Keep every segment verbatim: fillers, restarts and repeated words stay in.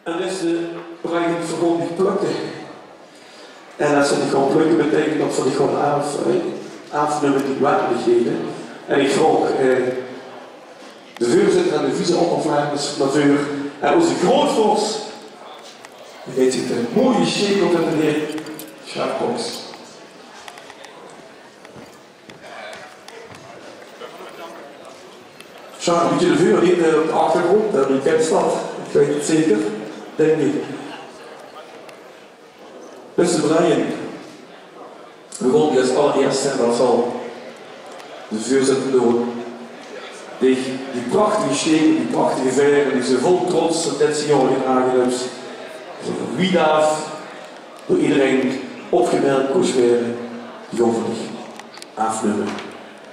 En dus de Brian Verboom die plökde. En es ze die gaon plökke, beteikent det ze die gaon aaf, eh, aafnumme die waardigheden. En ich vraog, eh, de veurzitter en de vice-oppervlagers nao veur. En ózze groeatvors, dae geit zich de mooie sjeek op de meneer Sjaak Cox. Sjaak, ein bietje de veur, neet, eh, op de achtergróndj, det, doe kins det. Ich weit 't zeker, dink ich. Bèste Brian, veer gaon es allerierste, en det zal de veurzitter doon, dich die prachtige sjeek, die prachtige vaer, die se vol trots det lètste jaor gedrage höbs, wie daaf door ederein opgemerk kós waere, die gaon v'r dich aafnumme.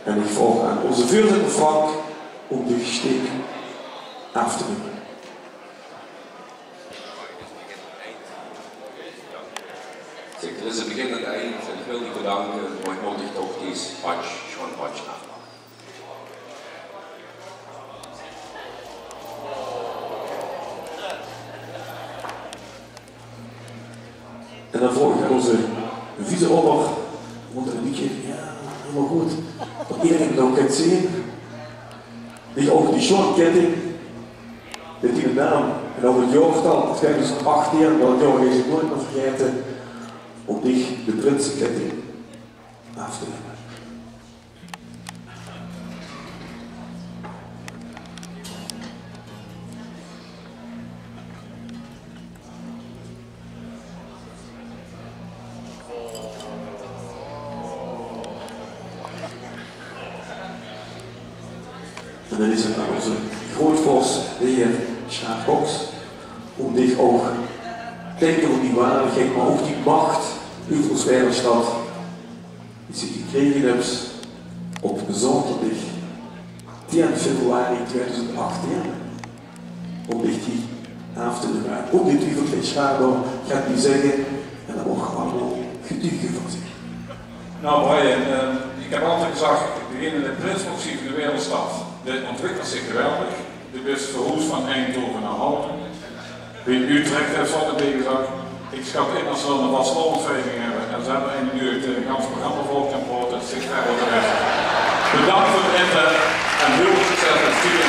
En ich vraog aan ózze veurzitter Frank óm die sjeek aaf te numme. Zèk, d'r is ein begin en ein eind. En ich wil dich bedanke, mer ich mót dich toch dees badge, sjoon badge aafmache. En dan vraog ich aan ózze vice-opper, want ein bietje, jao, hielemaol good, det ederein 't ouch kan zeen. Die ouch die sjoon ketting, mit die naam en ouch 't jaortal, twiedoezend achtieën, want det jaor gaon ich noeats mieë vergaete, óm dich de prinseketting aaf te numme. En dan is 't aan ózze groeatvors, de heer Sjaak Cox, óm dich ouch te danke veur die waardigheid, mer ouch die mach euver ós Waereldsjtad, die se gekrege höbs op zaoterdig tieën februari twiedoezend achtieën, óm dich die aaf te numme. Óngetwiefeld geit Sjaak dao get bie zègke en dao moge v'r allemaol getuge van zeen. Nou, Brian, eh, ich höb altied gezag, ich begin in de prinsemotie van de Waereldsjtad. Dit óntwikkeltj zich geweldig. Doe bis verhoesd van Eindhoven nao Halden. Wie in Utrecht, höbbe ze altied gezag. Ich sjat in det ze ein vastelaovesvereiniging höbbe en ze höbbe ein die 't, eh, ganse programma vol kan praote, det zit verder de res. Bedank veur 't ete en hiel väöl succes mit Studio.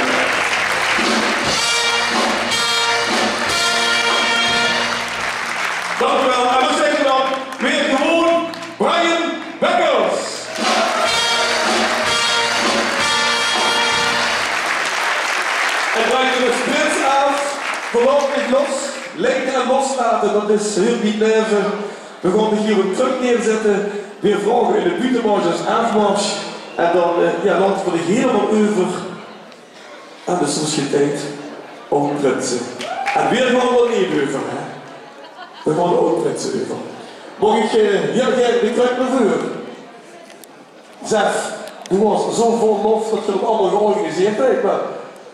Dank uch waal. En veer zègke dan weer gewoon Brian Bekkers. En Brian is prins aaf, verlaot dich los. Lekker en loslaote, det is hiel bie 't laeve. Veer gaon dich hie op de kruk neerzètte. Veer vraoge in de buuttemars es aafmars. En dan, eh, jao, laote veer dich hielemaol euver aan de sociëteit Aod Prinse. En veer gaon d'r neet euver, hè. Veer gaon Aod Prinse euver. Maag ich, eh, hiel gaer de kruk nao veur? Zef, doe waors zo vol lof det se 't allemaol georganiseerd höbs, mer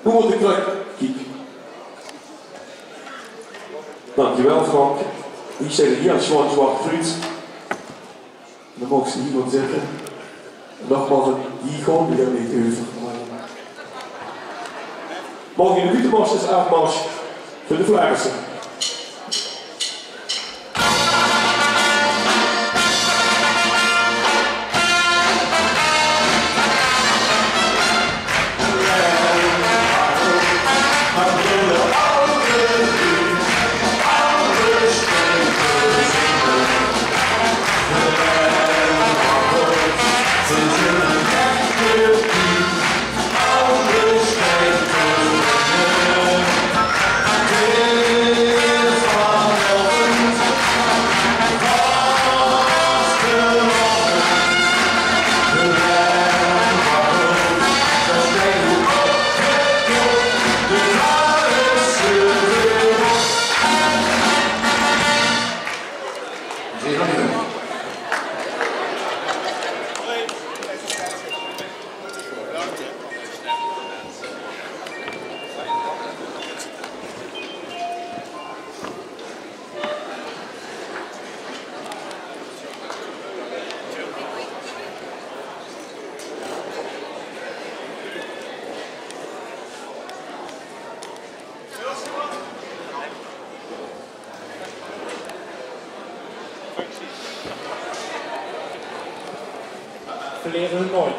noe mót de kruk. Kiek. Dankjewel, Frank. Ich zèk hie ein sjoon zwart kruuts. Dan maag se hie gaon zitte. En nogmaals, die gaon veer neet euver. Maag ich de buuttemars es aafmars veur de Flaarisse? Leve hun nooit.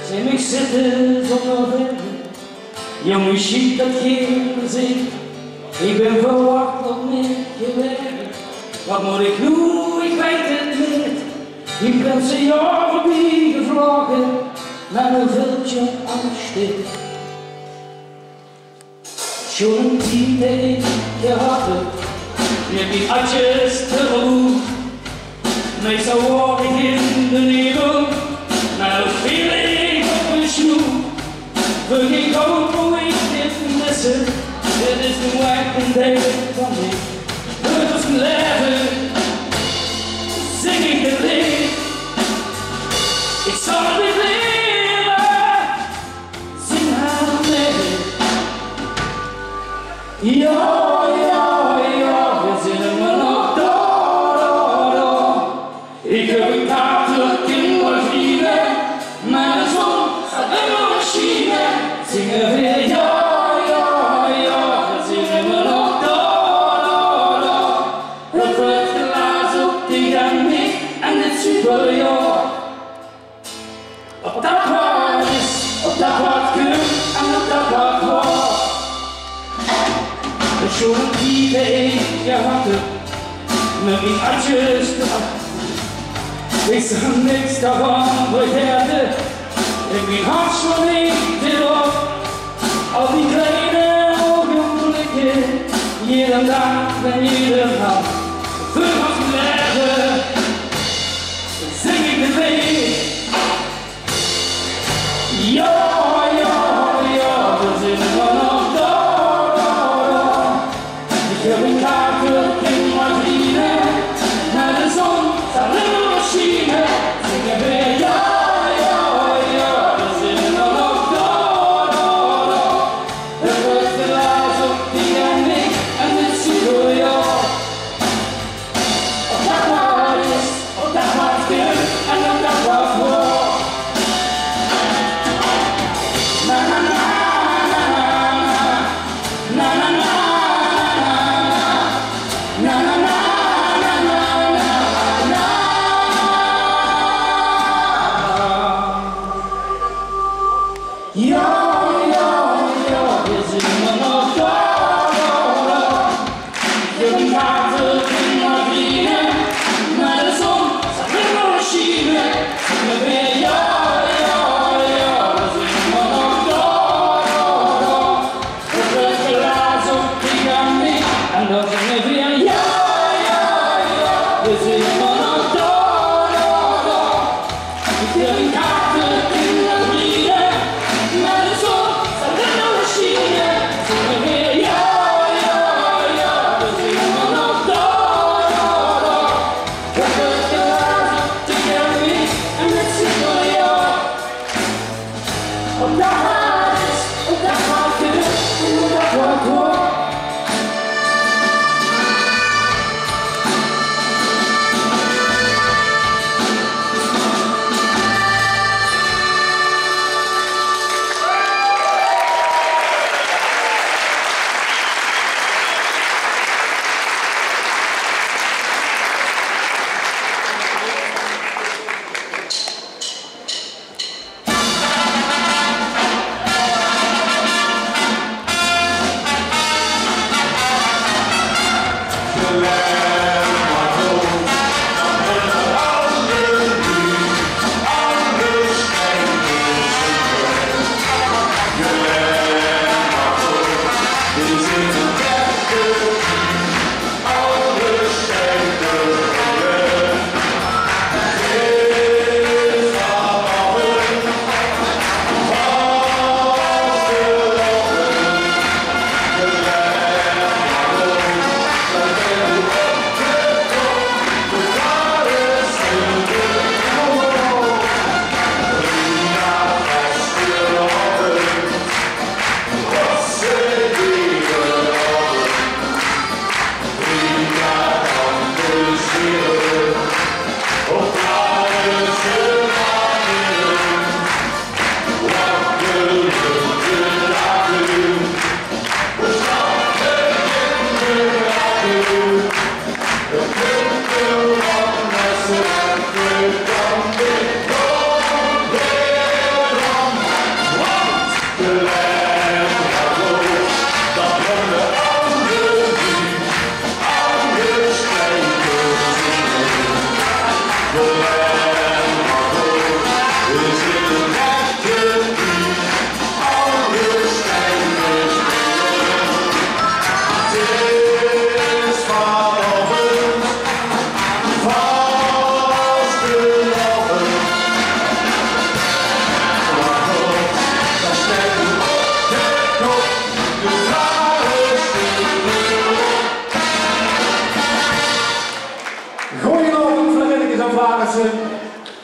Zeen mich zitte zónger verder. Jóng, wie sjiet det geer zit. Ich bön verwacht op mich gewerk. Waat mót ich noe? Ich weit 't neet. Ich bön ze jaore veurbie gevlaoge, mer noe vèlt 't aan de stip. Sjoon tied det ich gehad höb, mit die atjes te roep. Meistal waor ich in de nevel, mer noe viel ich op ein snoep. Veur gein goud wou ich dit misse, dit is noe ech ein deil van mich. Veur mien laeve zing ich dit leed. Ich zal dit laeve Zing 't mit. Jao, jao, jao, veer zeen ummer nog dao, dao, dao. Ich höb ein kaart trök in Oekraïne, mer de zon steit ummer sjiene. Zinge veer, jao, jao, jao, veer zeen ummer nog dao, dao, dao. 't Weurt gelaze op dich en mich en dit superjaor. Op det waat is, op det waat kump en op det waat waor. Ein sjoon tied det ich gehad höb, mit mien atjes te roep. Ich zal niks daovan vergaete, in mien hart sloot ich dit op. Al die kleine ougenblikke, jiddere daag en jiddere nacht. Veur ós laeve zing ich dit leed. Jao, jao, jao, veer zeen ummer nog dao, dao, dao. Ich höb ein kaart trök in Oekraïne, mer de zon zal ummer sjiene. Zinge veer, jao, jao, jao, veer zeen ummer nog dao, dao, dao. 't Weurt gelaze op dich en mich en dit superjaor. Op det waat is, op det waat kump en op det waat waor. Na, na, na. Na, na, na. Jao, jao, jao, veer zeen ummer nog dao, dao, dao. Ich höb ein kaart trök in Oekraïne, mer de zon zal ummer sjiene. Zinge veer, jao, jao, jao, veer zeen ummer nog dao, dao, dao. 't Weurt gelaze op dich en mich en dan zinge veer, jao, jao, jao, veer zeen ummer nog dao, dao, dao. Ich höb ein kaart trök in Oekraïne, mer de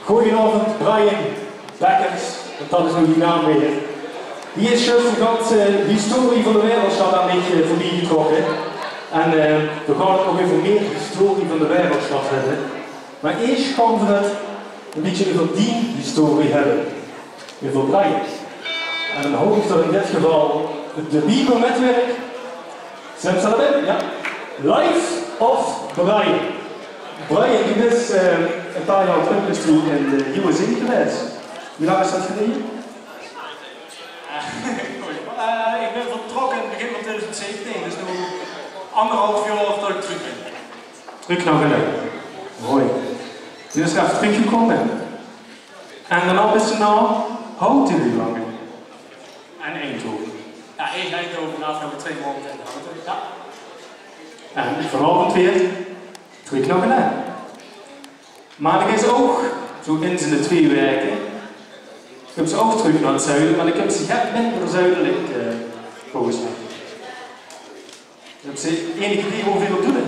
Goojenaovend, Brian Bekkers, want dat is noe dien naam weer. Hie is zjus de ganse historie van de Waereldsjtad aan mich, eh, veurbie getrokke. En, eh, v'r gaon 't nog eve mier historie van de Waereldsjtad höbbe. Mer ieësj gaon v'r 't e bietje euver dien historie höbbe. Euver Brian. En dan haoj ich d'r in dit geval de Biebel mit wirk. Zeen ze d'r al bie? Jao. Life of Brian. Brian, doe bis, eh, e paar jaor trök bis doe in de U S A gewaes. Wie lang is dat geleje? Eh, ich bön vertrokke in 't begin van twieëdoezend zeventien, dus noe angerhaof jaor tot ich trök bön. Trök nao Gelaen. Mooi. Doe bis effe trökgekómme. En daonao bis se nao Houten gegange. En Eindhoven. Jao, ieësj Eindhoven, daonao veur twee maonde in Houten. Jao. En vanaovend weer trök nao Gelaen. Mer d'r is ouch, zoe ins in de twee waeke, kump ze ouch trök nao 't zuide, mer dan kump ze get minder zuidelik, eh, volges mich. Höbs se enig idee wo veer op doele?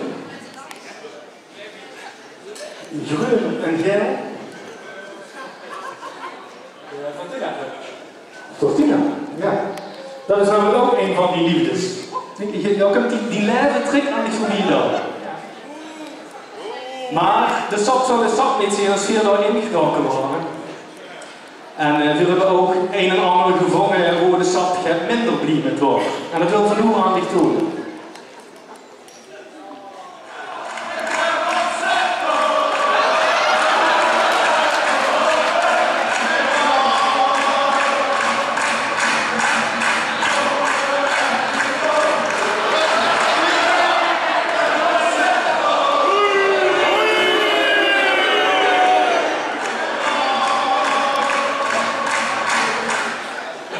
Greun en gael. Fortuna, jao. Dat is namelik ouch ein van die leefdes. Dink ich, dao kump die, die laeve trök aan mich veurbie dan. Mer de sap zou de sap neet zeen es veer dao ingedoke waore. En, eh, veer höbbe ouch ein en anger gevónge wo de sap get minder blie mit waor. En dat wille veer noe aan dich toene.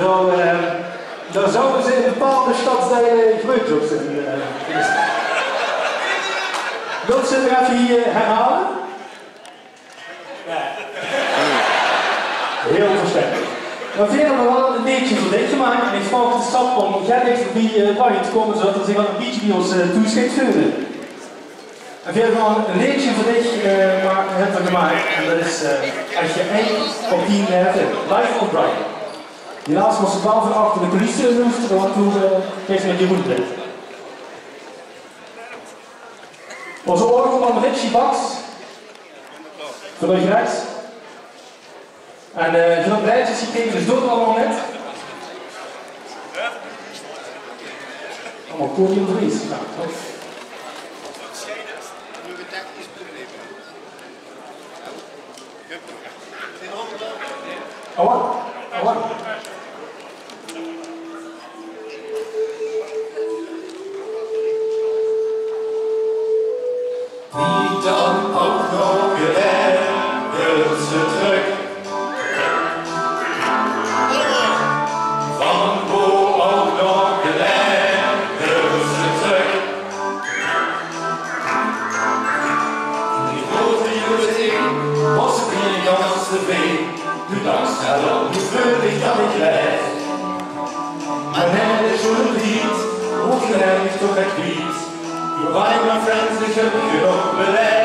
Dao, eh, dao zouwe ze in bepaalde sjtadsdeile greutj op zeen, eh, gewaes. Wils se 't nog effe hie herhaole? Hieël versjtendelik. Mer veer höbbe waal e leedje veur dich gemaak en ich vraog de sap óm get dichter bie, eh, Brian te kómme, zoedat 'r zich waal e bietje bie ós, eh, thoes geit veule. En veer gaon e leedje veur dich, eh, ma-, höbbe v'r gemaak. En dat is, eh, Es se eindj op dien laeve, Life of Brian. Helaas mós se waal van achter de coulisse loestere, want doe, eh, geis se mit Jeroen bed. Ózze orgelman Richie Baks. Veur de rest. En, eh, John Breitjes, die kènne ze dus ouch allemaol net. Allemaol podiumvrees. Jao, top. Awa, awa. Wie dan ouch nog Gelaen, wils se trök? Van wo ouch nog Gelaen, wils se trök? In die groeate U S A waas 't hie gans te väöl. Doe dans hallo, doe veul dich dat ich laef. Mer nae, de sjoeane tied, wo gelaen ich toch get kwiet. Doe waore mien friends, ich höb genóg belaef.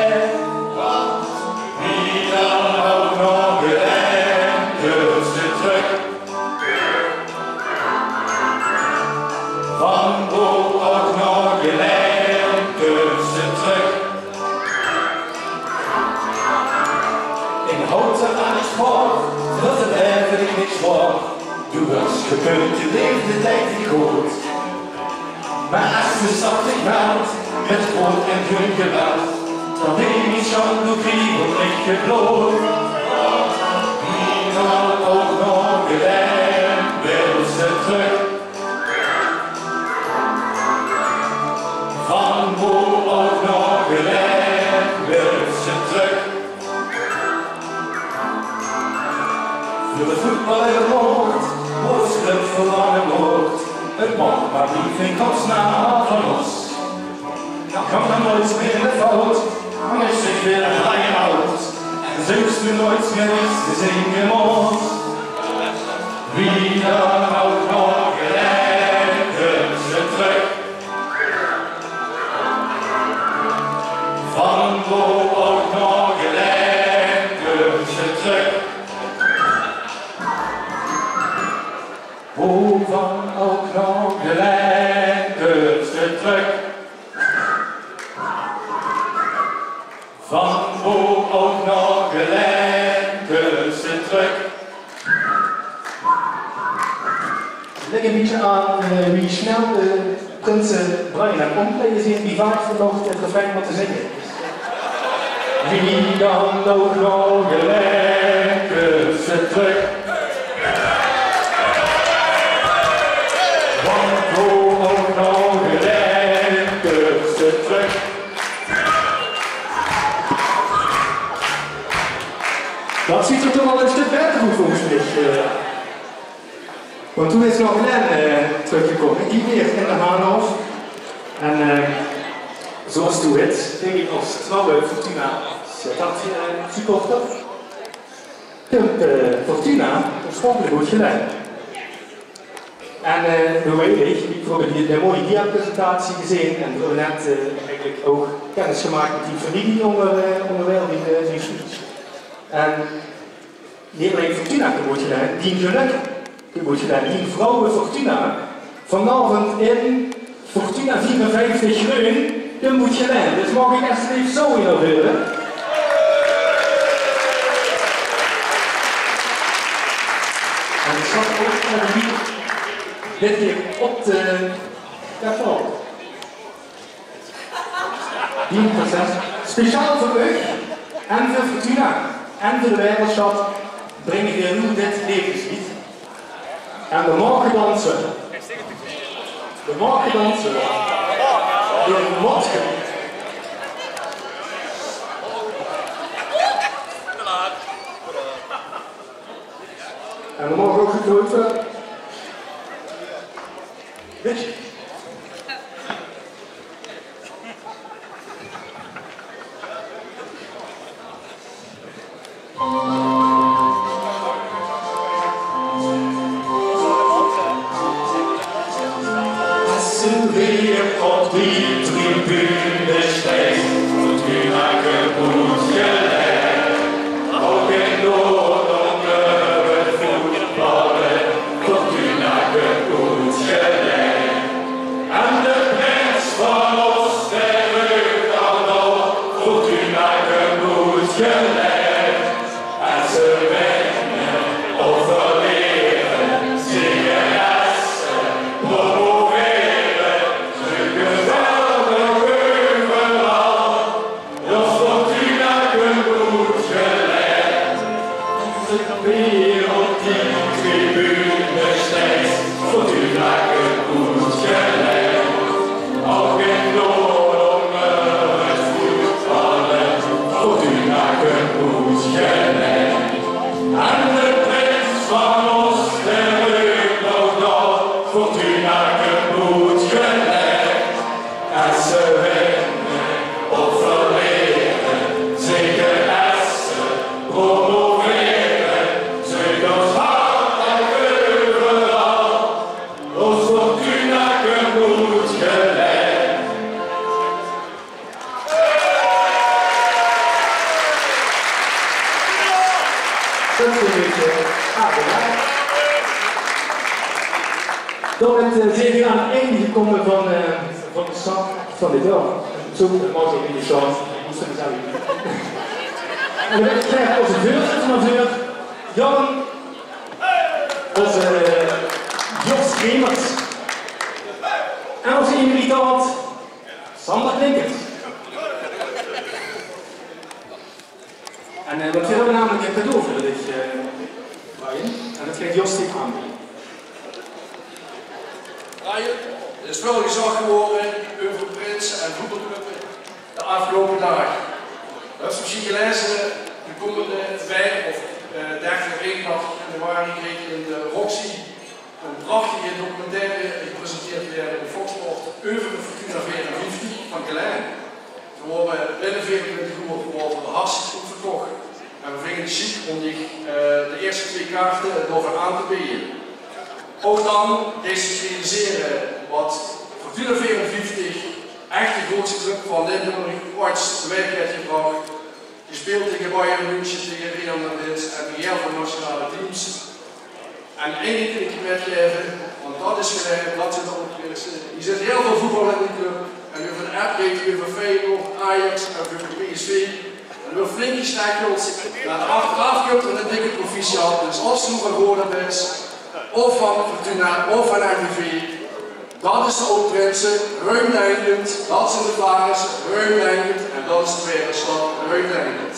Wie dan ouch nog Gelaen, wils se trök? Van wo ouch nog Gelaen, wils se trök? In Houten aan 't spoor, dat 't laeve dich neet zwaor. Doe weurs gebeuld, de leefde deit dich good. Mer es de stad dich belt, mit groot en dun geweld, dan weit ich al, doe kriebelt mich 't blood. Wie dan ouch nog Gelaen, wils se trök? Van wo ouch nog Gelaen, wils se trök? Veur de voetballer woort, wo 't schrik verlange woort. 't Maag mer blieve in godsnaam van ós. Kump dan noeits mier in de fout, dan is 't weer ein Brian out. En zings doe noeits mier iets te zinge mós. Wie dan ouch nog Gelaen, wils se trök? Van wo ouch nog Gelaen, wils se trök? Wo van ouch nog de lijn kums te trök. Van wo ouch nog de lijn kums te trök. Ligk ein bietje aan, eh, wie snel de prinse Brian en Omkleie zien, wie vaak ze nog het refrein mótte zinge. Wie dan ouch nog de lijn kums te trök. Want wo ouch nog de lijn kums te trök. Dat zuut d'r toch al ein stök baeter oet volges mich, eh. Want toen is nog Glenn, eh, trökgekómme. Hie weer in de Haanhof. En, eh, zoeas doe wits, dink ich, es trouwe Fortuna Sittard, eh, supporter, kump, eh, Fortuna oorspronkelik oet Gelaen. En, eh, noe weit ich, ich höb die, die mooie diapresentatie gezeen en v'r höbbe net, eh, eigelik ouch kennis gemaak mit die femilie ónger, eh, óngerwiel die, eh, die speech. En neet allein Fortuna kump oet Gelaen, dien gelök kump oet Gelaen, dien vrouwe Fortuna. Vanaovend in Fortuna veerenvijftig Greun, kump oet Gelaen. Dus maag ich esjeblief zoe ein heure? En ich zag ouch nog neet dit kier op de tafel. Dien prinses. Speciaal veur uch en veur Fortuna en veur de Waereldsjat bring ich uch noe dit laevesleed. En v'r moge danse. V'r moge danse. V'r moge. En v'r moge ouch gekloot waere. Wits se? Es se weer op die tribune steit, Fortuna kump oet Gelaen. Ouch in Noord ónger het voetballe, Fortuna kump oet Gelaen. En de prins van ós, dae reup dan ouch: Fortuna kump oet Gelaen. En ze winne of verliere, zege es ze promovere, ze geweldig euveral. Os Fortuna kump oet Gelaen. Wie op die tribune steit, Fortuna kump oet Gelaen. Ouch in Noord ónger het voetballe, Fortuna kump oet Gelaen. En de prins van ós, dae reup nog: Fortuna kump oet Gelaen. Es ze winne of verliere, zege es ze promovere, ze kump oet euveral. Os Fortuna kump oet Gelaen. Dat is ein bietje. Ah, bedank. Dan bön ich, eh, weer aan het einde gekómme van, eh, van de start van dit jaor. Zoe, dat maag ouch in de start. Mós se zelf. En dan wil ich graag ózze veurzitter nao veure, Jan, ózze, eh, Jos Kremers. En ózze emeritaat, Sander Klinkers. En, eh, want veer höbbe namelik ein cadeau veur dich, eh, Brian. En dat geit Jos dich aanbeje. Brian, d'r is väöl gezag gewore euver prinse en voetbalclubbe de aafgeloupe daag. Höbs se mesjien gelaeze, de kómmende vijf of, eh, dertig of einentwintig januari krieg ich in de Roxy ein prachtige documentaire gepresenteerd waere op Fox Sport euver de Fortuna veerenvieftig van Gelaen. Veer wore binne veerentwintig oer wore veer hartstikke good verkoch. En veer vinge 't sjiek óm dich, eh, de ierste twee kaarte dao veur aan te beje. Ouch dan deis se dich realisere wat Fortuna veerenvieftig, ech de groetste club van Limburg, oeats te wied haet gebrach. Gespeeld taenge Bayern München, taenge Real Madrid en taenge hiel väöl nationale teams. En ein dink wil ich mitgaeve, want dat is geleid, dat zeen de opbrengste. Hie zit hiel väöl voetbal in die club. En veer van F C, veer van Feyenoord, Ajax en veer van P S V. En veer flink gestèkt, jónges. Mer achteraf kump d'r ein dikke proficiat. Dus of se noe van Roda bis, of van Fortuna, of van M V V. Dat is de opbrengste, ruimdenkend. Dat zeen de Flaarisse, ruimdenkend. En dat is de twiede stap, ruimdenkend.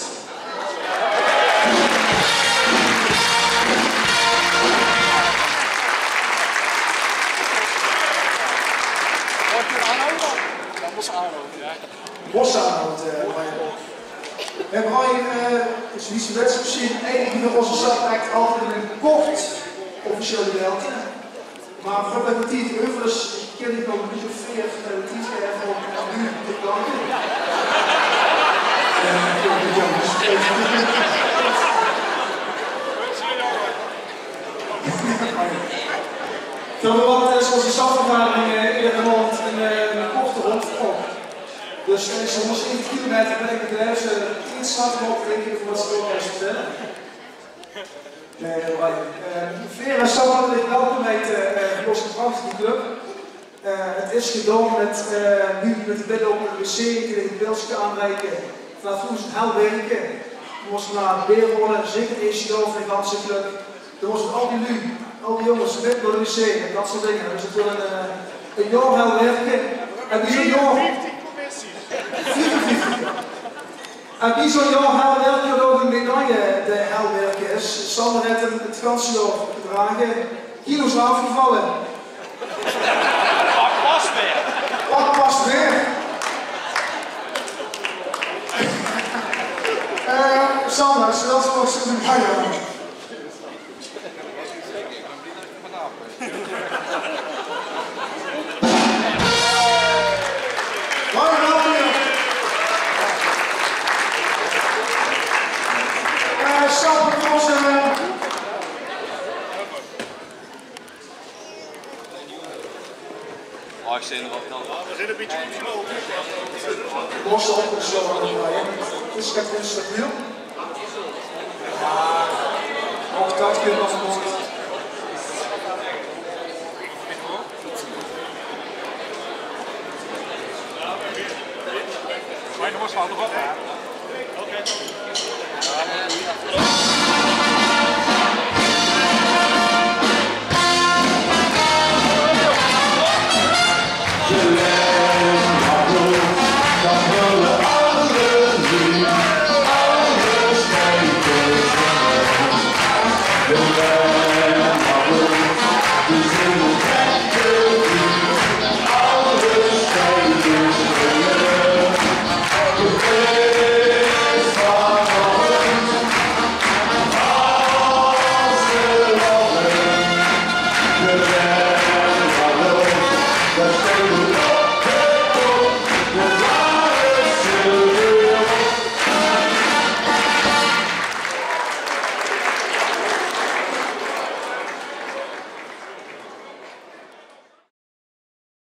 Mós aanhawwe, eh, Brian. Hè, Brian, eh, is wie se wèts mesjien, eigelik veur ózze sap ech altied ein kort officieel gedeelte. Mer veurdat de tied euver is, kin ich nog ein bietje veer, eh, tied gaeve óm aan uch te bedanke. Eh, ja, ja, dus, eh, Veer höbbe wat, eh, zoals de stafvergadering, eh, iedere maond ein, eh, ein korte rondvraog. Dus, eh, zo'n zeventig kilometer bin ich mit deze tied zat op te dinke veur wat ze willen vertellen. Nee, dat weet ik. Eh, veer, eh, zouden welkom heten, eh, bij onze prachtige club. Eh, het is gedaan met, eh, nu met de billen op het wc, ik kan het beeldje aanreiken. Vanaf toen is het hel werken. Toen was het naar het beer worden, zeker het eerste jaar van de ganse club. Toen was het al die lui, al die jongens, met door de wc en dat soort dingen. Dus het was een, eh, een jaar hel werken. En wie zo'n jaar... Vierenvijftig, ja. En wie zo'n jaor hel werke, ouch ein medaille de hel werke is. Sander haet 'm 't ganse jaor gedrage. Kilo is aafgevalle. Pak pas weer. Pak pas weer. Eh, Sander, zoals we ons medaille. Ach, zeen wat dan? Borst opgeslagen, ja. Is dat instabiel? Ja, ook dat kun je nog mooi.